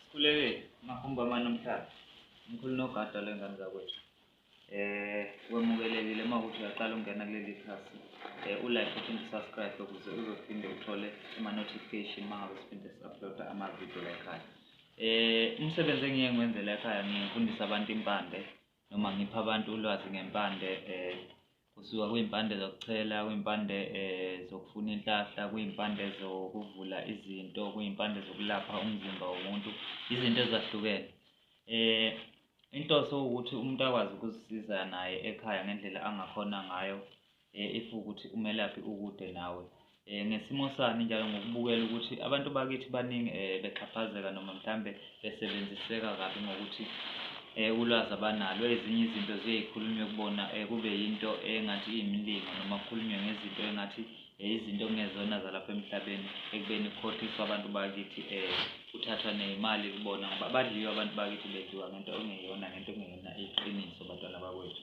Sikhulekile makhumba amane omhlaba. Mkhulu nogada lwengane zakwethu. Wemukelekile uma kuthi uyaqala ukungena kuleli khasi. U-like uphinde u-subscribe ukuze uzophinde uthole ama-notification uma ngabe siphinde si-upload-a ama-video la ekhaya. Umsebenzi engiye ngiwenze la ekhaya ngiye ngifundise abantu impande noma ngipha abantu ulwazi ngempande kusuka kwimpande zokuchela, kwimpande zokufuna inhlahla, kwimpande zokuvula izinto, kwimpande zokulapha umzimba womuntu, izinto ezahlukene. Inhloso ukuthi umuntu akwazi ukuzisiza naye ekhaya ngendlela angakhona ngayo if ukuthi umelaphi ukude nawe. Ngesimo sani njalo ngokubukela ukuthi abantu bakithi baningi bexhaphazeka noma mhlambe besebenziseka kabi ngokuthi ulwazi abanalo, ezinye izinto ziye zikhulunywe kubona kube yinto engathi iyimilingo noma kukhulunywe ngezinto engathi izinto okungezona zalapha emhlabeni ekubeni kukhohliswa abantu bakithi kuthathwa ney'mali kubona ngoba badliwe abantu bakithi bedliwa ngento engeyona ngento engeyona iqiniso bantwana bakwethu.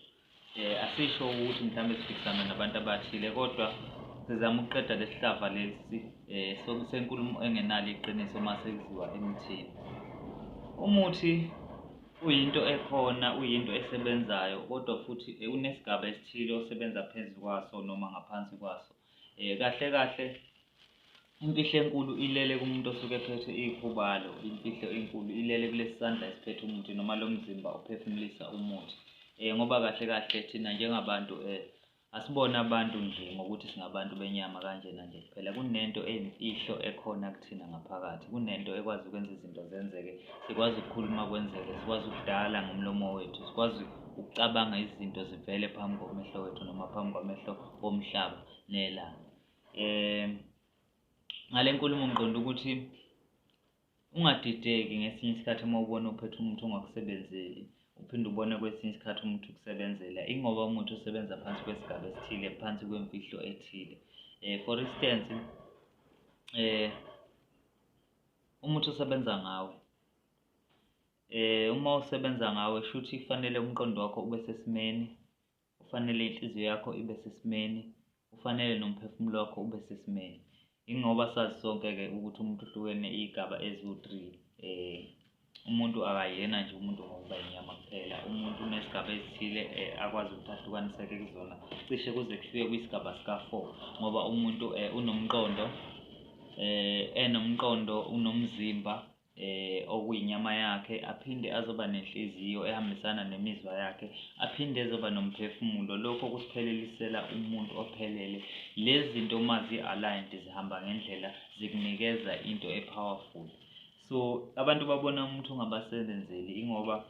Asisho ukuthi mhlawumbe siphikisana nabantu abathile kodwa sizama ukuqeda lesihlava lesi senkulumo engenalo iqiniso uma sekuziwa emthini. Umuthi uyinto ekhona, uyinto esebenzayo kodwa futhi unesigaba esithile osebenza phezu kwaso noma ngaphansi kwaso. Kahle kahle imfihlo enkulu ilele kumuntu osuke ephethe ikhubalo, imfihlo enkulu ilele kulesi sandla esiphethe umuthi noma lo mzimba ophefumulisa umuthi. Ngoba kahle kahle thina njengabantu asibona abantu nje ngokuthi singabantu benyama kanjena nje kuphela, kunento eyimfihlo ekhona kuthina ngaphakathi, kunento ekwazi ukwenza izinto zenzeke, sikwazi ukukhuluma kwenzeke, sikwazi ukudala ngomlomo wethu, sikwazi ukucabanga izinto zivele phambi kwamehlo wethu noma phambi kwamehlo omhlaba nelanga. Ngale nkulumo ngiqonde ukuthi ungadideki ngesinye isikhathi uma ubona uphethe umuthi ongakusebenzeli, uphinde ubone kwesinye isikhathi umuthi ukusebenzela, ingoba umuthi usebenza phansi kwesigaba esithile, phansi kwemfihlo ethile. For instance, umuthi usebenza ngawe. Uma usebenza ngawe shuthi kufanele umqondo wakho ube sesimeni, kufanele inhliziyo yakho ibe sesimeni, kufanele nomphefumulo wakho ube sesimeni. Ingoba sazi sonke-ke ukuthi umuntu uhlukene iy'gaba eziwu-3. Umuntu akayena nje umuntu ngokuba inyama kuphela, umuntu unesigaba esithile akwazi ukuthi ahlukaniseke kuzona cishe kuze kufike kwisigaba sika-4 ngoba umuntu unomqondo, enomqondo unomzimba okuyinyama yakhe, aphinde azoba nenhliziyo ehambisana nemizwa yakhe, aphinde ezoba nomphefumulo. Lokho kusiphelelisela umuntu ophelele. Lezi zinto uma zi-aligned zihamba ngendlela zikunikeza into e-powerful. So abantu babona umuntu ongabasebenzeli ingoba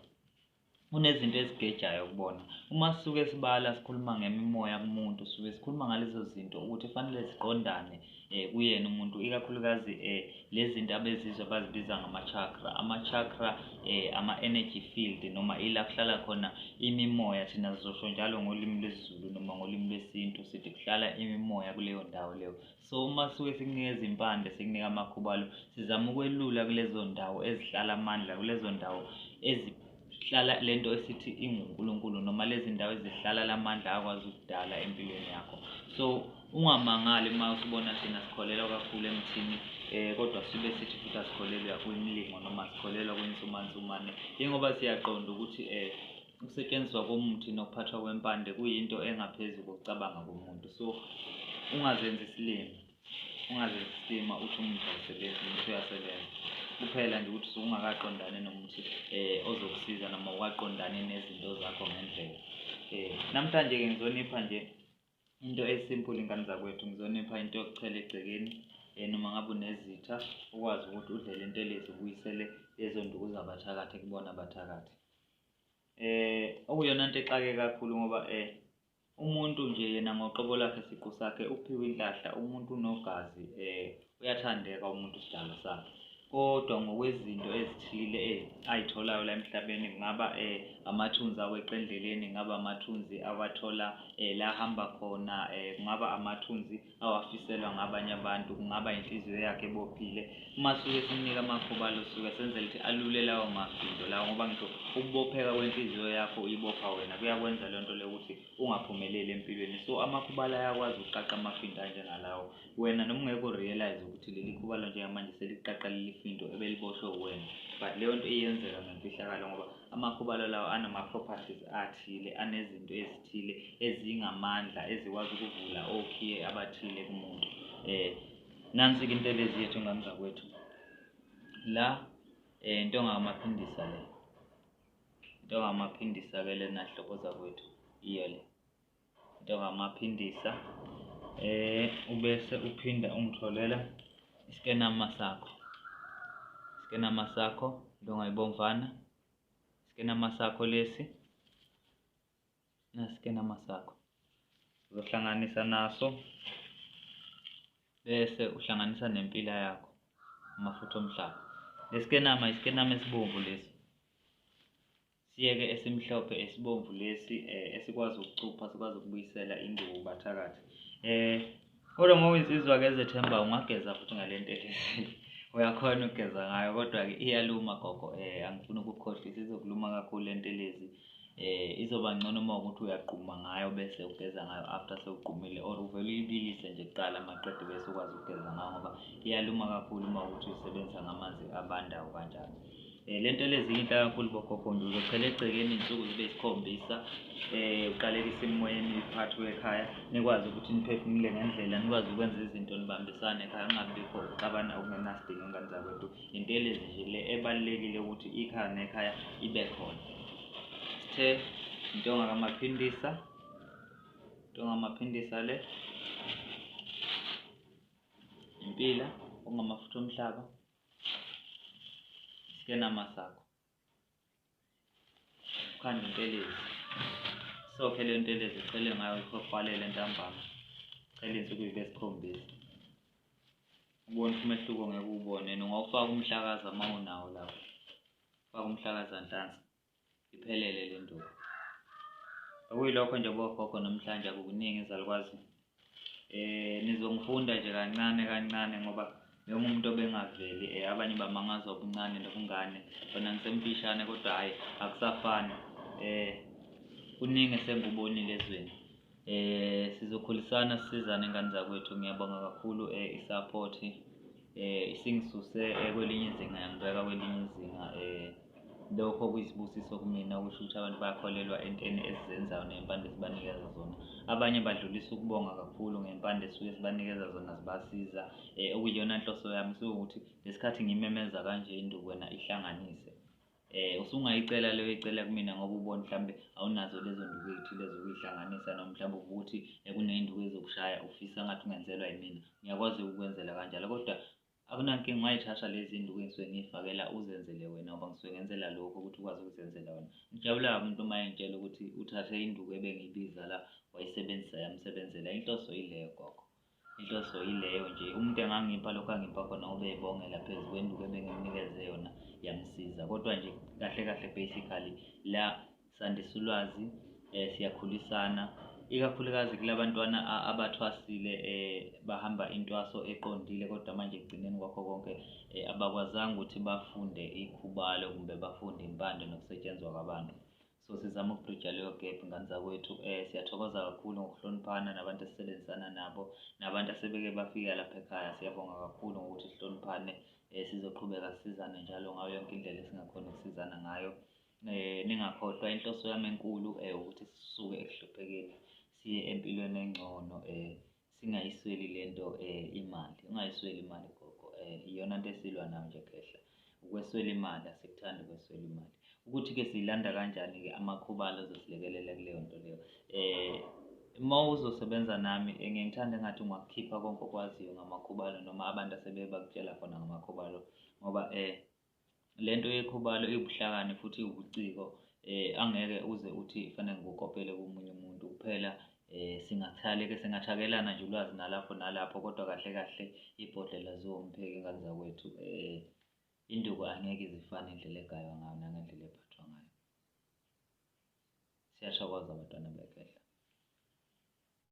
kunezinto ezigejayo kubona. Uma sisuke sibala sikhuluma ngemimoya kumuntu, suke sikhuluma ngalezo zinto ukuthi kufanele ziqondane kuyena umuntu, ikakhulukazi lezi zinto abezizwe abazibiza ngama-chakra. Ama-chakra ama-energy field noma ila kuhlala khona imimoya, thina sizosho njalo ngolimi lwesiZulu noma ngolimi lwesintu sithi kuhlala imimoya kuleyo ndawo leyo. So uma suke sikunikeza impande, sikunika amakhubalo, sizama ukwelula kulezo ndawo ezihlala amandla, kulezo ndawo ezihlala lento esithi inguNkulunkulu noma lezi ndawo ezihlala lamandla akwazi ukudala empilweni yakho. So ungamangali uma usubona thina sikholelwa kakhulu emthini kodwa sibe sithi futhi asikholelwa kwimilingo noma sikholelwa kwinsumansumane, ingoba siyaqonda ukuthi ukusetshenziswa komuthi nokuphathwa kwempande kuyinto engaphezu kokucabanga komuntu. So ungazenzi isilima, ungazenzi isilima uthi umuthi awusebenzi, umuthi uyasebenza. Kuphela nje ukuthi usuke ungakaqondani nomuthi ozokusiza noma ungaqondani nezinto zakho ngendlela. Namhlanje-ke ngizonipha nje into e-simple ingane zakwethu, ngizonipha into yokuchela egcekeni noma ngabe unezitha ukwazi ukuthi udle le ntelezi ubuyisele lezo nduku zabathakathi kubona abathakathi. Okuyona nto exake kakhulu ngoba umuntu nje yena ngoqobo lwakhe siqu sakhe uphiwe inhlahla, umuntu unogazi uyathandeka umuntu isidalo sakhe. Kodwa ngokwezinto ezithile ayitholayo la emhlabeni, kungaba amathunzi aweqa endleleni, kungaba amathunzi awathola la ahamba khona, kungaba amathunzi awafiselwa ngabanye abantu, kungaba inhliziyo yakhe ebophile. Uma suke simnika amakhubalo suke senzela ukuthi alule lawo mafindo lawo, ngoba ngisho ukubopheka kwenhliziyo yakho uyibopha wena kuyakwenza leyo nto leyo ukuthi ungaphumeleli empilweni. So amakhubalo ayakwazi ukuqaqa amafindo anjengalawo. Wena noma ungeke u-realise ukuthi leli khubalo njengamanje seliqaqa leli findo ebeliboshwe wena, But leyo nto iyenzeka ngemfihlakalo ngoba amakhubalo lawo anama-properties athile, anezinto ezithile ezingamandla ezikwazi ukuvula okhiye abathile kumuntu. Nansi-ke intelezi yethu ngane zakwethu. La into ngamaphindisa le. Into ngamaphindisa-ke lena hlobo zakwethu iyo le. Into ngamaphindisa ubese uphinda ungitholela isikenama sakho. Isikenama sakho into ongayibomvana. Isikenama sakho lesi. Nasikenama sakho. Uzohlanganisa naso bese uhlanganisa nempila yakho, amafutha omhlaba. Lesikenama isikenama esibomvu lesi. Siyeke esimhlophe esibomvu lesi esikwazi ukucupha, sikwazi ukubuyisela induku bathakathi. Kodwa uma uyinsizwa-ke ezethemba ungageza futhi ngale nto lezi. Uyakhona ukugeza ngayo kodwa-ke iyaluma gogo, angifuni ukukukhohlisa izokuluma kakhulu le nto lezi. Izoba ngcono uma ukuthi uyagquma ngayo bese ugeza ngayo after sewugqumile or uvele uyibilise nje kuqala maqede bese ukwazi ukugeza ngayo ngoba iyaluma kakhulu uma ukuthi uyisebenzisa ngamanzi abandayo kanjalo. Le nto lezi inhle kakhulu bogogo nje uzochela egcekeni iy'nsuku zibe yisikhombisa, uqalekise imimoya emibi phakathi kwekhaya, nikwazi ukuthi niphefumule ngendlela, nikwazi ukwenza izinto nibambisane ekhaya, kungabibikho ukuxabana okungenasidingo ngane zakwethu. Intelezi nje le ebalulekile ukuthi ikhaya nekhaya ibe khona. Sithe intonga kamaphindisa, intonga kamaphindisa le, impila okungamafutha omhlaba, isikenama sakho, ukhanda intelezi, sokhe leyo ntelezi uchele ngayo ihwehwalele ntambama, uchele iy'nsuku zibe sikhombisa. Ubone ukuthi umehluko ngeke uwubone and ungawufaka umhlakaza uma unawo lapho, ufake umhlakaza nhlansi iphelele le nduku. Okuyilokho nje bogogo namhlanje akukuningi izalukwazi. Nizongifunda nje kancane kancane ngoba bengumuntu obengaveli, abanye bamangazwa ubuncane nobungane. Kona ngisemfishane kodwa hhayi akusafani. Kuningi esengikubonile ezweni. Sizokhulisana sisizane ngane zakwethu. Ngiyabonga kakhulu i-support. Isingisuse kwelinye izinga yangibeka kwelinye izinga. Lokho kuyisibusiso kumina okusho ukuthi abantu bayakholelwa entweni esizenzayo ney'mpande esibanikeza zona. Abanye badlulisa ukubonga kakhulu ngey'mpande esisuke sibanikeza zona zibasiza. Okuyiyona nhloso yami suke ukuthi lesikhathi ngimemeza kanje induku wena ihlanganise. Usungayicela leyo icela kumina ngoba ubona mhlambe awunazo lezo nduku ey'thile zokuyihlanganisa noma mhlawumbe ukuthi kuney'nduku ezokushaya ufisa ngathi ungenzelwa yimina. Ngiyakwazi ukukwenzela kanjalo kodwa akunankinga ungayithatha lezi nduku engisuke ngiy'fakela uzenzele wena ngoba ngisuke ngenzela lokho ukuthi ukwazi ukuzenzela wena. Ngijabula kabi umuntu uma engitshela ukuthi uthathe induku ebengiyibiza la wayisebenzisa yamsebenzela. Inhloso yileyo gogo, inhloso yileyo nje. Umuntu engangipha lokho angipha khona ngoba ebongela phezu kwenduku ebengimnikeze yona yamsiza. Kodwa nje kahle kahle basically la sandisa ulwazi, siyakhulisana ikakhulukazi kulabantwana abathwasile, bahamba intwaso eqondile kodwa manje ekugcineni kwakho konke abakwazanga ukuthi bafunde ikhubalo kumbe bafunde impande nokusetshenzwa kwabantu. So sizama ukubrija leyo gap ngane zakwethu. Siyathokoza kakhulu ngokuhloniphana nabantu esisebenzisana nabo nabantu asebeke bafika lapha ekhaya. Siyabonga kakhulu ngokuthi sihloniphane. Sizoqhubeka sisizane njalo ngayo yonke indlela esingakhona ukusizana ngayo. Ningakhohlwa inhloso yami enkulu ukuthi sisuke ekuhluphekeni siye empilweni engcono, singayisweli lento imali. Ungayisweli imali gogo, iyona nto esilwa nayo nje khehla. Ukweswela imali, asikuthandi ukweswela imali. Ukuthi-ke siyilanda kanjani-ke amakhubalo azosilekelela kuleyo nto leyo. Uma uzosebenza nami ngiye ngithande engathi ungakukhipha konke okwaziyo ngamakhubalo noma abantu asebeke bakutshela khona ngamakhubalo ngoba le nto yekhubalo iwubuhlakani futhi iwubuciko, angeke uze uthi fanele ngikukopele komunye umuntu kuphela. Singathakelana nje ulwazi nalapho nalapho kodwa kahle kahle ibhodlela laziwa umpheki ngane zakwethu. Induku angeke izifane indlela egaywa ngayo nangendlela ephathwa ngayo. Siyathokoza bantwana bekhehla.